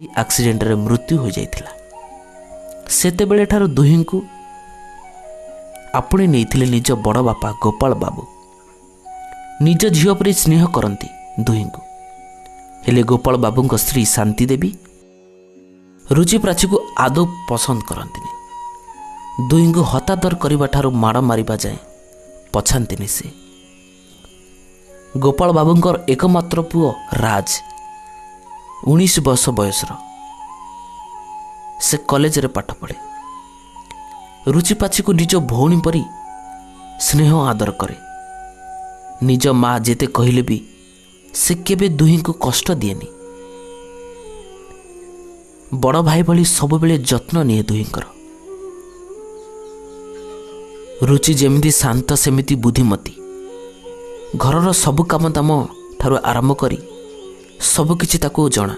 ଆକ୍ସିଡେଣ୍ଟରେ ମୃତ୍ୟୁ ହୋଇଯାଇଥିଲା। ସେତେବେଳେ ଠାରୁ ଦୁହିଁଙ୍କୁ ଆପଣେଇ ନେଇଥିଲେ ନିଜ ବଡ଼ ବାପା ଗୋପାଳ ବାବୁ। ନିଜ ଝିଅ ପରି ସ୍ନେହ କରନ୍ତି ଦୁହିଁଙ୍କୁ। ହେଲେ ଗୋପାଳ ବାବୁଙ୍କ ସ୍ତ୍ରୀ ଶାନ୍ତି ଦେବୀ ରୁଚି ପ୍ରାଚୀକୁ ଆଦୌ ପସନ୍ଦ କରନ୍ତିନି। ଦୁହିଁଙ୍କୁ ହତାଦର କରିବା ଠାରୁ ମାଡ଼ ମାରିବା ଯାଏଁ ପଛାନ୍ତିନି ସେ। ଗୋପାଳ ବାବୁଙ୍କର ଏକମାତ୍ର ପୁଅ ରାଜ 19 ବର୍ଷ ବୟସର। ସେ କଲେଜରେ ପାଠ ପଢ଼େ। ରୁଚିପାଚିକୁ ନିଜ ଭଉଣୀ ପରି ସ୍ନେହ ଆଦର କରେ। ନିଜ ମା ଯେତେ କହିଲେ ବି ସେ କେବେ ଦୁହିଁଙ୍କୁ କଷ୍ଟ ଦିଏନି। ବଡ଼ ଭାଇ ଭଳି ସବୁବେଳେ ଯତ୍ନ ନିଏ ଦୁହିଁଙ୍କର। ରୁଚି ଯେମିତି ଶାନ୍ତ ସେମିତି ବୁଦ୍ଧିମତୀ। ଘରର ସବୁ କାମ ଦାମ ଠାରୁ ଆରମ୍ଭ କରି ସବୁକିଛି ତାକୁ ଜଣା।